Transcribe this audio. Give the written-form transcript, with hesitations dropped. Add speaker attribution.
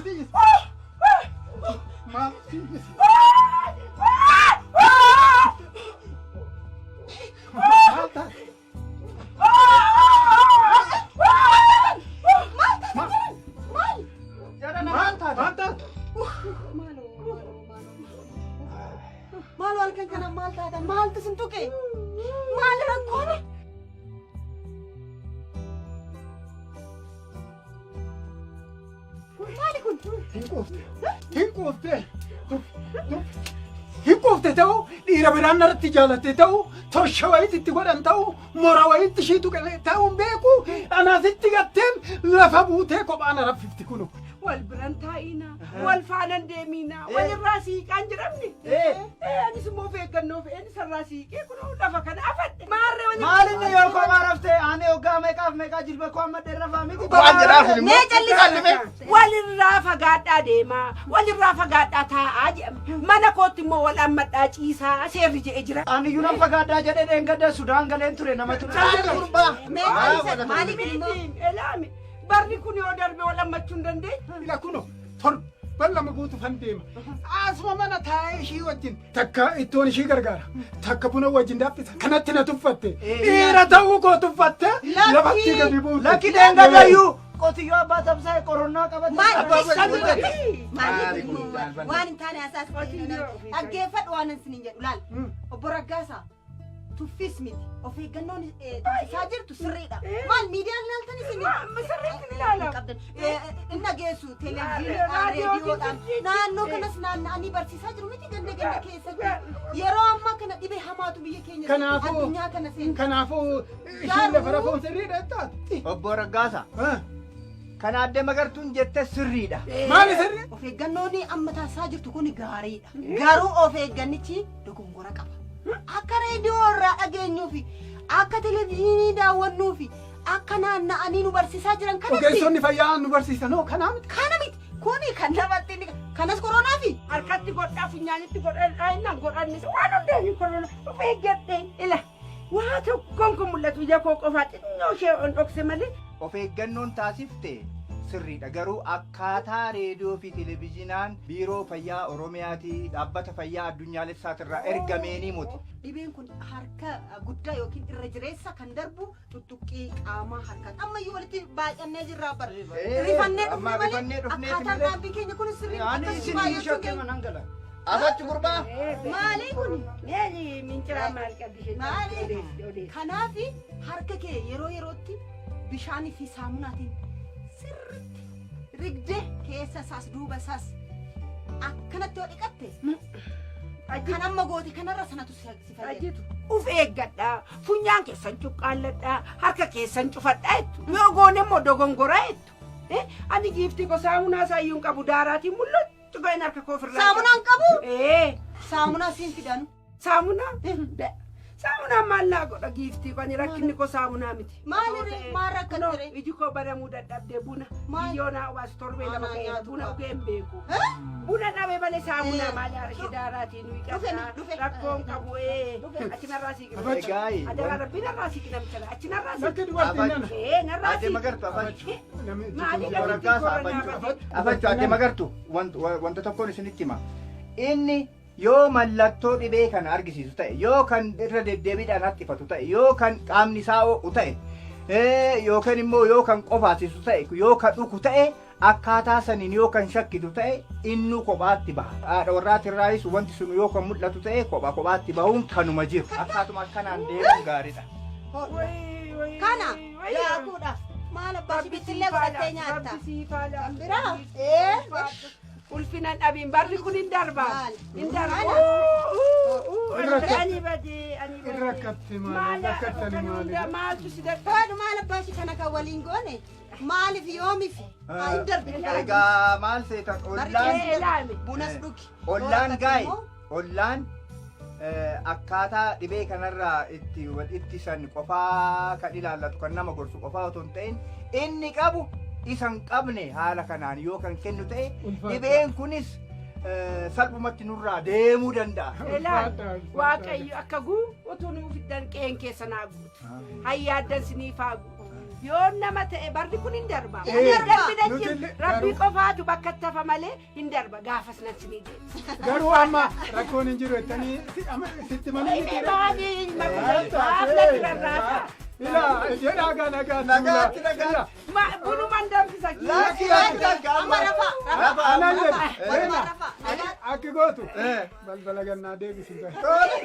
Speaker 1: Maaltu Maaltu siyyise? Maal taate?
Speaker 2: Maal taate?
Speaker 1: Maal taate?
Speaker 3: Maaloo halkan kana maal taatan? Maaltu sin tuqe? Maal rakkoon? Maali kun?
Speaker 1: Hin quufte. Hin quufte. Hin quufte ta'u dhiira biraan narratti jaalatte ta'u tosha wayiitti itti godhan ta'u mora wayiitti ishii tuqe ta'u hin beeku anaasitti gatteen lafa buutee kophaa na raffifti kunu.
Speaker 4: Wal biran taa'ina, wal faanan deemina, walirraa siiqaan jedhamni. Anis immoo of eeggannoo fe'een isarraa siiqee kunoo lafa kana afadhe. Maarree wal
Speaker 2: Maal inni yoo kophaa raftee ani hoggaa meeqaaf meeqaa jilba koo amma dheerafaa miti.
Speaker 5: Waan jedhaaf immoo.
Speaker 3: Mee callisi.
Speaker 4: Walirraa fagaadhaa deemaa, walirraa fagaadhaa taa'aa jedhama. Mana kootti immoo wal ammadhaa ciisaa seerri jedhee jira.
Speaker 2: Ani iyyuu nan fagaadhaa jedhee dheengadda Sudaan galeen ture nama ture.
Speaker 3: Mee callisi. Maali kun immoo?
Speaker 4: Elaami barri kun yoo darbe wal ammachuu hin dandeenye.
Speaker 1: Ila kuno torban lama guutuufan deema. Asuma mana taa'ee ishii wajjin takka ittoon ishii gargaara. Takka buna wajjin danfisa. Kanatti na tuffatte. Dhiira ta'uu koo tuffatte. Lafatti gadi buute.
Speaker 2: Lakki dheengadda iyyuu qotiyyoo abbaa tamsaa'e qoronnaa qabate.
Speaker 3: Maali? Maali kun immoo? Waan hin taane hasaas dhaggeeffadhu waan isiniin jedhu laal. Obbo Raggaasaa tuffis miti of eeggannoon taasisaa jirtu sirriidha. Maal miidiyaan ilaaltan isin?
Speaker 4: Sirriitti ni ilaalama.
Speaker 3: Inni dhageessu televezyiiniidhaan reediyoodhaan naannoo kanas naanna'anii barsiisaa jiru miti ganda ganda keessatti. Yeroo ammaa kana dhibee hamaatu biyya keenya
Speaker 1: Kanaafuu
Speaker 3: addunyaa kana seena.
Speaker 1: Kanaafuu ishiin lafa rafuun sirriidha taate.
Speaker 2: Obbo Raggaasa. Kana adde magartuun jette sirriidha.
Speaker 1: Maali sirri?
Speaker 3: Of eeggannoon amma taasisaa jirtu kun gaariidha. Garuu of eeggannichi dogongora qaba. Akka reediyoo irraa dhageenyuufi akka televezyiinii daawwannuufi akka naanna'anii nu barsiisaa jiran kanatti.
Speaker 1: Ogeessonni fayyaa nu barsiisan hoo kanaa miti.
Speaker 3: Kana miti. Kuni kan namatti inni kanas koronaafi.
Speaker 4: Harkatti godhaa funyaanitti godhaa innaan godhannis waan hundeen korona of eeggadhe ila waa tokkoon kun mul'atu ija koo qofaa xinnoo ishee on dhokse malee.
Speaker 2: Of eeggannoon taasifte sirriidha garuu akkaataa reediyoo fi televezyiinaan biiroo fayyaa Oromiyaatii dhaabbata fayyaa addunyaalessaatirraa ergameenii muti.
Speaker 3: Dhibeen kun harka guddaa yookiin irra jireessa kan darbu tuttuqqii qaamaa harkaan ammayyuu walitti baay'annee jirraa bara. Rifannee
Speaker 2: amma
Speaker 3: dhufne
Speaker 2: rifannee
Speaker 3: malee
Speaker 2: dhufneeti
Speaker 3: akkaataan
Speaker 2: malee.
Speaker 3: dhaabbii keenya kun sirrii
Speaker 2: Ani
Speaker 3: akkasii
Speaker 2: isin
Speaker 3: baay'achuu
Speaker 2: shakkee
Speaker 3: keenya.
Speaker 2: manan gala.
Speaker 5: Afachi gurbaa.
Speaker 3: Maali kun?
Speaker 4: Meeli minciraa maal qabdi isheen?
Speaker 3: Maali? Kanaaf harka kee yeroo yerootti bishaanii fi saamunaatiin sirriitti rigdee keessa isaas duuba isaas akkanatti yoo dhiqatte kan amma goote kanarra sanatu si fayyada.
Speaker 4: Ajitu uf eeggadhaa funyaan keessan cuqqaalladhaa harka keessan cufadhaa jettu yoo goone immoo dogongoraa jettu. Ani giiftii ko saamunaa isaayyuu hin qabu daaraatiin mul'atu ga'een harka koo ofirraa.
Speaker 3: Saamunaan qabu?
Speaker 4: Ee.
Speaker 3: Saamunaa siin fidanu.
Speaker 4: Saamunaa? Saamunaan maal naa godha giiftii ko ani rakkinni koo saamunaa miti.
Speaker 3: Maali maal rakkatte?
Speaker 4: Iji koo banamuu dadhabdee buna. Biyyoo naa obaasu torbee lama
Speaker 3: Aanaa
Speaker 4: ga'ee
Speaker 3: nyaatu
Speaker 4: buna
Speaker 3: qaba.
Speaker 4: dhugee hin beeku. Buna dhabe malee saamunaa maal yaa ishee daaraatiin nuyi qabna. Rakkoon qabu achi narraa siiqi.
Speaker 2: Egaa
Speaker 4: Adaraa rabbii narraa siiqi namicha achi narraa siiqi.
Speaker 1: Lakki dubartiin nana.
Speaker 4: Ee narraa
Speaker 2: Adde
Speaker 4: siiqi.
Speaker 2: magartu afachu.
Speaker 4: Maali
Speaker 2: Obbo Raggaasa afachu. Afachu adde magartu wanta tokkoon isinitti hima. Inni yoo mallattoo dhibee kana argisiisu ta'e yoo kan irra deddeebiidhaan haxxifatu ta'e yoo kan qaamni isaa ho'u ta'e yookaan immoo yoo kan qofaasisu ta'e yoo kan dhuku ta'e akkaataa saniin yoo kan shakkitu ta'e innuu kophaatti baha. Haadha warraatirraayis wanti sun yoo kan mul'atu ta'e kopha kophaatti bahuun kanuma jiru. Akkaatuma akkanaan deemuun gaariidha.
Speaker 3: Kana daakuudhaaf maal abbaa shibittillee godhattee nyaatta. Kan biraa? Ee.
Speaker 4: Ulfina dhabiin barri kun hin darba. Hin darba. Ani badee ani badee.
Speaker 1: Rakkatte maali? Rakkattani maali?
Speaker 4: Maaltu si dadhabe?
Speaker 3: Faadhu maal abbaa ishii kana kan waliin goone maaliif yoomiif haa hin darbe.
Speaker 2: Egaa maal seetan ollaan
Speaker 3: Bunas dhugi.
Speaker 2: ollaan gaayi ollaan akkaataa dhibee kanarraa itti wal ittisan qofaa kan ilaallatu kan nama gorsu qofaa otoo hin ta'in inni qabu isa hin qabne haala kanaan yoo kan kennu ta'e dhibeen kunis salphumatti nurraa deemuu danda'a.
Speaker 4: Ilaal Waaqayyo akka guutuu nuuf fiddan qe'een keessa naa guutu. Hayyaaddan siniif haa guutu. Yoo nama ta'e barri kun hin darba.
Speaker 1: Eh,
Speaker 4: Hin darbina
Speaker 1: nuti
Speaker 4: jira.
Speaker 1: illee
Speaker 4: Rabbii
Speaker 1: garuu-
Speaker 4: qofaatu bakka itti hafa malee hin darba. Gaafas nan sinii deebisa.
Speaker 1: Garuu amma rakkoon hin jiru jettanii sitti manii miti.
Speaker 4: Maali maaf natti rarraasa?
Speaker 1: Ilaa jedhaa gaa nagaa.
Speaker 2: Nagaatti, nagaatti.
Speaker 4: Bunuman danfisa.
Speaker 2: Lakki lakki lakki
Speaker 3: Amma rafa, rafa.
Speaker 2: Rafa
Speaker 1: Anaan jedhe.
Speaker 3: Walumaa rafa.
Speaker 1: Akki gootu.
Speaker 2: Eh.
Speaker 1: Balbala gannaa deebisi.
Speaker 2: Tole.